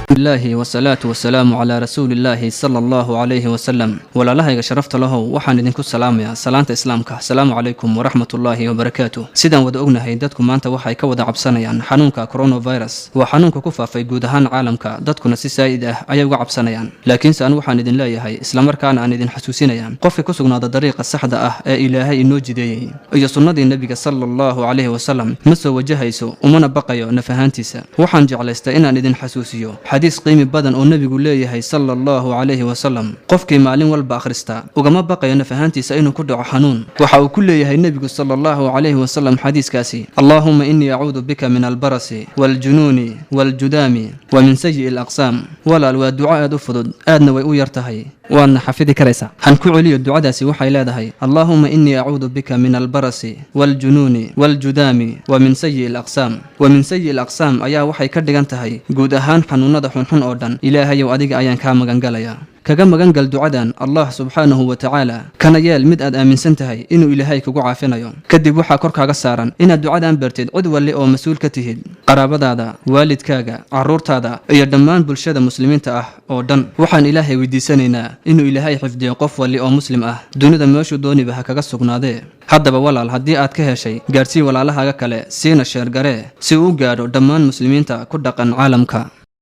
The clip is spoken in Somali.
Illaahi wasalaatu wasalaamu calaa rasuulillaahi sala allahu calayhi wasalam. Walaalahayga sharafta lahow, waxaan idinku salaamayaa salaanta Islaamka. Asalaamu calaykum waraxmatullaahi wabarakaatu. Sidaan wada ognahay, dadku maanta waxay ka wada cabsanayaan xanuunka coronavirus. Waa xanuunka ku faafay guud ahaan caalamka, dadkuna si saa'id ah ayay uga cabsanayaan. Laakiinse anu waxaan idin leeyahay, islamarkaana aan idin xasuusinaya, qofka ku sugnaada dariiqa saxda ah ee Ilaahay inoo jideeyey iyo sunnadii Nebiga sala allahu calayhi wasalam ma soo wajahayso, umana baqayo naf ahaantiisa. Waxaan jeclaystay inaan idin xasuusiyo xadiis qiimi badan oo Nebigu leeyahay sala allahu calayhi wasalam: qofkii maalin walba akhrista ugama baqayo naf ahaantiisa inuu ku dhaco xanuun. Waxa uu ku leeyahay Nebigu sala allahu calayhi wasalam xadiiskaasi: "Allaahuma innii acuudu bika min albarasi waaljunuuni waaljudaami wa min sayi'i alaqsaam." Walaal, waa duco aad u fudud, aadna way u yar tahay, waadna xafidi karaysaa. Han ku celiyo ducadaasi. Waxay leedahay: "Allaahuma innii acuudu bika min albarasi waaljunuuni waaljudaami wa min sayi'i alaqsaam." "Wa min sayi'i alaqsaam" ayaa waxay ka dhigan tahay guud ahaan xanuunada xunxun oo dhan Ilaahayow adiga ayaan kaa magangalayaa. Kaga magangal ducadan Allah subxaanahu wa tacaala, kana yeel mid aad aaminsan tahay inuu Ilaahay kugu caafinayo. Kadib waxaa korkaaga saaran inaad ducadan bartid cid walli oo mas-uul ka tihid: qaraabadaada, waalidkaaga, carruurtaada iyo dhammaan bulshada Muslimiinta ah oo dhan. Waxaan Ilaahay weydiisanaynaa inuu Ilaahay xifdiyo qof walli oo Muslim ah, dunida meeshuu dooniba ha kaga sugnaadee. Haddaba walaal, haddii aad ka heshay, gaadhsii walaalahaaga kale, siina share garee si uu u gaadho dhammaan Muslimiinta ku dhaqan caalamka.